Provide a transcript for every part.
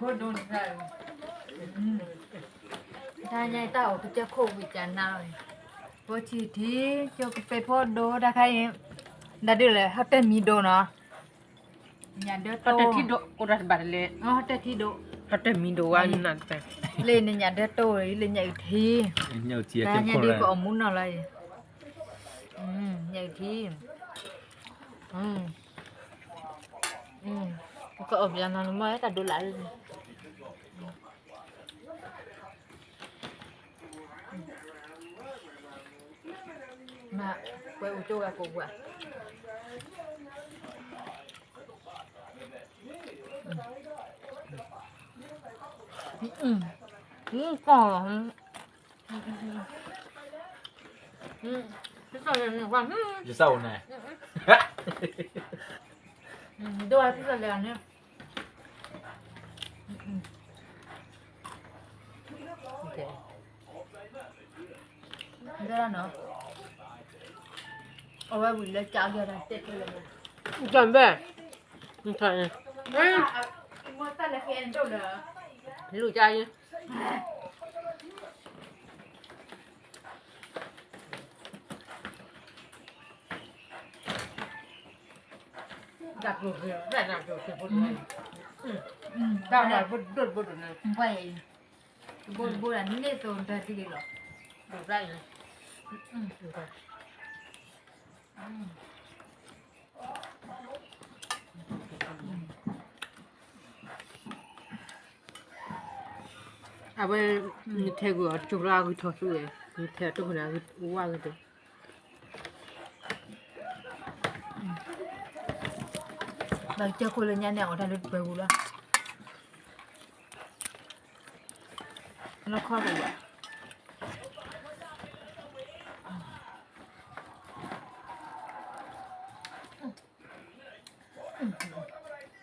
ဖိဒိၣ်တခါ, တၢ်ညါတၢ်အိၣ်ကစၢၢ်ခိၣ်ဝံၣ်ကနါလီၤ, ဖိဆံးထံ, ကၠိကပ့ၤဖိဒိၣ်တခါအံၤ, ဒၣ်ဒုးလဲၣ် ဟီၣ်တဲၣ်မံၤဒိၣ်နီၤ, ညၣ်ဒၢတိၢ်, ဟီၣ်တဲၣ်ထံဒိၣ်, အိၣ်တၢ်တဘၣ်တလဲၣ်, ဟီၣ်တဲၣ်ထံဒိၣ်, ဟီၣ်တဲၣ်မံၤဒိၣ်ဝဲနၤ, လၢန့ၣ်ညၣ်ဒၢတိၢ်လၢညၣ်အုၣ်ထံ, တၢ်ညါဒုးကအီၣ်မူနီၤလီၤအံၤ, ညၣ်အုၣ်ထံ, ပကအီၣ်ပယီၤနီၤလၢမ့ၢ်တၢ်ဒိလး, မ့ၢ်ပှဲၤအိၣ်ကၠိဂၤကိးပှၤ, ကီၢ်, ယစၢ်အိၣ်န့ၣ်, ဒိၣ်ဝဲစံၣ်လၢာ်န့ၣ်, ဒၣ်နီၤ, အဝဲဝံၤလၢကၠီကဲဒၣ်တဲတၢ်လၢ, ကၠီဘဲ, လူၤကၠီယဲ တၢ်ကျိၤကျဲၤ, တၢ်ကျိၤကျဲၤဖိတၢ်, တၢ်ဝဲဖိဒိၣ်တဘိဒိၣ်န့ၣ်, တဘိတဘိဒၣ်န့ၣ်သိးတၢ်တဂ့ၤလီၤ, ဒိၣ်တၢ်အံၤ, အဝဲ, နထဲကွံာ်အီၤကၠိလၢအဂုၤထီၣ်သူ, နထဲအတိၢ်ခိၣ်န့ၣ်အဂုၤဝါဂ့ၤဒီး, ဘၣ်ကၢခိၣ်လၢညါန့ၣ် အီၣ်တၢ်လၢတပှဲၤပူၤလီၤ, လီခီတအိၣ်ဘၣ်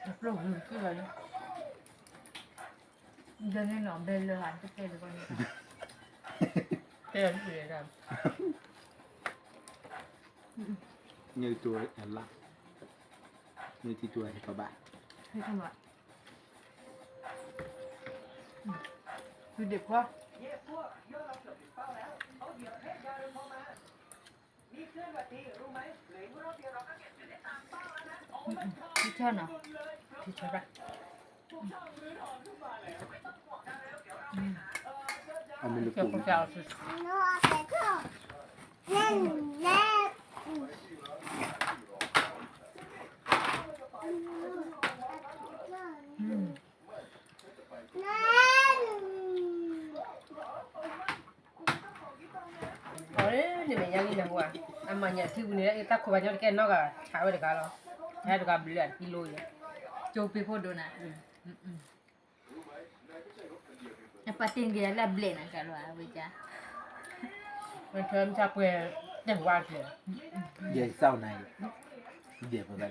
အပျိၢ်ဂုၤကံၢ်လီၤ, ဒ်န့ၣ်နီၤ ဘဲလၢာ်တကဲလၢၤဘၣ်န့ၣ်, တဲလၢာ်, န့ၣ်တိၤလၢ, န့ၣ်တံၤတိၤဟဲထီၣ်ဘၣ်, ဟဲထီၣ်ဘၣ်, ဒုးဒံးခွါ ထံဆၢနီၤ, ထံဆၢဘၣ်, အမ့ၢ်လၢကိၣ်, အီၤန့ၣ်မ့ၢ်ညါလံနဟူဧါ, အမၤညၣ်ထံပူၤန့ၣ် တၢ်ခိၣ်ဘၣ်ညီတကဲနီၢ်ဂၤ ဆးဝဲတဂၤလီၤ, ဟဲတဂၤဘျုးအကံလိယဲ, ကၠိပ့ၤဖိဒိၣ်နၤ, အပှၤတ့ၢ်က့ၤလၢအဘျဲၣ်နၤကလီၤဝဲကါ, ဝဲထၢမ့ၢ်တၢ်ပှဲၤ, တဲဝါက့ၤ, ယဲစၢ်နၤ, ယဲပှဲၤဘၣ်လၢ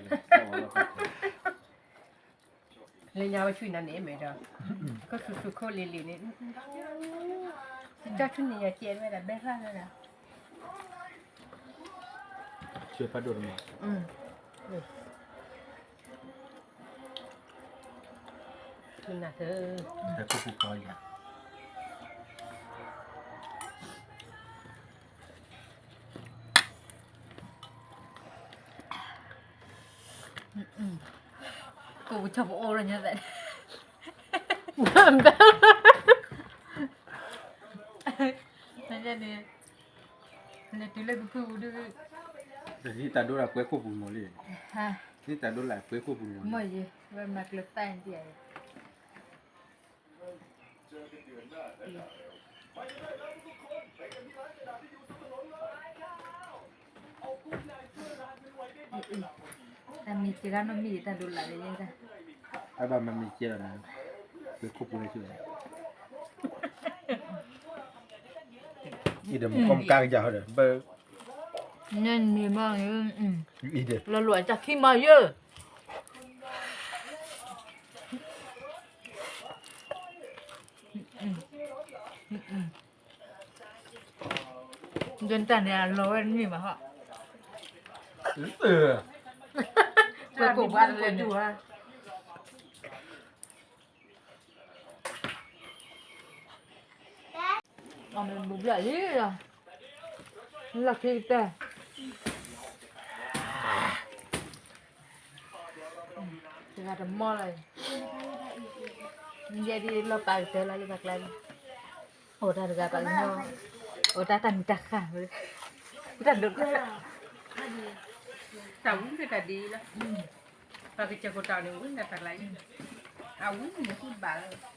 လၢညါဝဲဆူၣ်နၤန့ၣ်မ့ၢ်ဒီး, ခိၣ်ဆူၣ်ဆူၣ်ခိၣ်လံၤလံၤန့ၣ်, ကၠီဆူၣ်န့ၣ်ယကဲဝဲဒၣ်ဘဲဖျါဝဲဒၣ်, ဆၢဖးဒိၣ်တမံၤ, ဆူၣ်နၤသၢ, ဟဲခိၣ်ပူၤကီယၤ ကိၣ်ပူၤဆီပအိၣ်လၢညါသး, နန့ၣ်, နတုၤလၢကဖုပူၤဒုး, နံၣ်တၢ်ဒိလၢပှဲၤခိၣ်ပူၤမီၤလံ, နံၣ်တၢ်ဒိလၢပှဲၤခိၣ်ပူၤမီၤလံ, မ့ၢ်ယဲ, ဝဲမၤကျၢၤသၣ်န့ၣ်, တၢ်မ့ၢ်စှၤနီတမံၤတၢ်ဒိလၢ်လၢယဲဒၣ်, အဘၣ်မၤမ့ၢ်စှၤလီၤနၤ, ပခိၣ်ပူၤလၢဆူၣ်, အံၤဒီးမုၢ်ကီၢ်မုၢ်ကါကယၤဟီဒီး, ဘၣ်, န့ၣ်မ့ၢ်, လီၤလိာ်အတၢ်ခံမၤယၢ် ဒ်တၢ်န့ၣ်အလီၤဝဲတမ့ၢ်ဘၣ်ဟီ, ပှဲၤကိၣ်ဘၣ်တလဲၤဒူၣ်ဧါ, အမ့ၢ်ဘူးဘျီၣ်လံလီၤ, လီၢ်ခံကတၢၢ်, တဂၤတမီၢ်လီၤ, ယဲဒ်လီၢ်ပာ်ကတၢၢ်လီၤလၢပှၤကျါလံ, အိၣ်တၢ်တဂၤပာ်ကညီ, အိၣ်တၢ်တၢ်မံၤတၢ်ဃၢ်, တၢ်ဒိး, တၢ်ဝံတၢ်ဒ်လီၤ, ပှၤကစၢၢ်ခိၣ်တီန့ၣ် ဝံတၢ်တၢ်ကျါ, အဝံန့ၣ်ဃုဘၣ်လီၤ.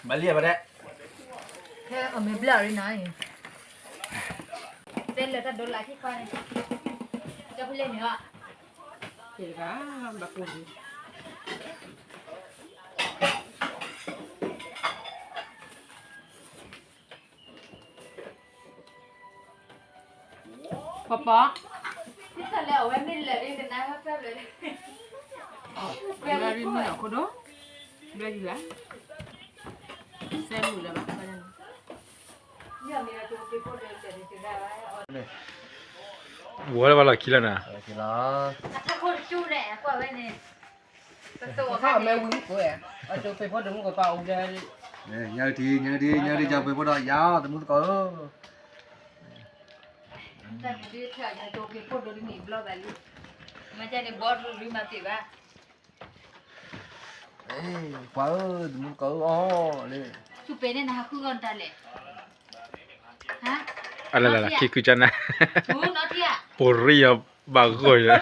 ဘၣ်လံဘၣ်ဒဲး, ဖဲအမ့ၢ်ဘျၢၣ်ရံနီၤ, တဲလၢတၢ်ဒိးလၢခံခီန့ၣ်, ကၠီဖဲလဲၣ်န့ၣ်လီၤ, ဘၣ်ကိၢ်လံ. ပီၤပီၤ, ဘျၢၣ်ရံမ့ၢ်အခိၣ်ဒိၣ်, ဘျၢၣ်ရံလၢ, စဲမုာ်လၢၤဘၣ်, ဝဲလၢဘၣ်လီၢ်ခံလၢနၤ, မ့ၢ်ဝံၤကိး, ညၣ်ဒံး ညၣ်ဒံး ညၣ်ဒံး ကၠီဖ့ၣ်ဖိဒီးယၤ တမူသကိးဧၢ, တၢ်န့ၣ်ဒ်ထဲအကၠီဖ့ၣ်ဖိဒိၣ်တနံၣ်ဘျီဘၣ်လံ, မ့ၢ်ကန့ၣ်ဘီဒိၣ်ဒုးမၤပ့ၤဘၣ်, ပှၤဧၢ တမူသကိးဧၢ, အီလၢ, ဆူပ့ၤန့ၣ်နဟးဃုဂီၢ်နတၢ်လဲၣ်, အလလလ ခံကုကနၣ်, ပရံယဘၣ်ဂီၢ်ယၤ,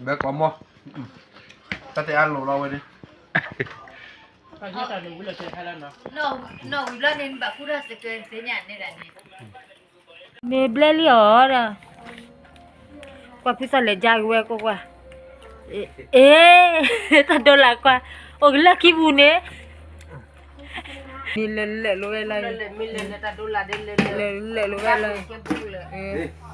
ဘဲကီမီ, တၢ်တဲအါလိာ်လီၤဝဲန့ၣ်, နီၢ်ဝံၤဘျီန့ၣ် နဘၣ်ဃုထီၣ်စကဲသ့ၣ်ညါန့ၣ်ဒၣ်န့ၣ်, မ့ၢ်ဘျဲလံအီၤဒီး, ကွၢ်ဖုသီၣ်လဲၤကါက့ၤဝဲကွၢ်ကွၢ်, အ့, တၢ်ဒိးလၢ်ကွၢ်, အိၣ်ကလၢခံပူၤန့ၣ်, မ့ၢ်လဲၤလဲၤလိာ်ဝဲလၢ, လဲၤလဲၤလိာ်ဝဲလၢ, အ့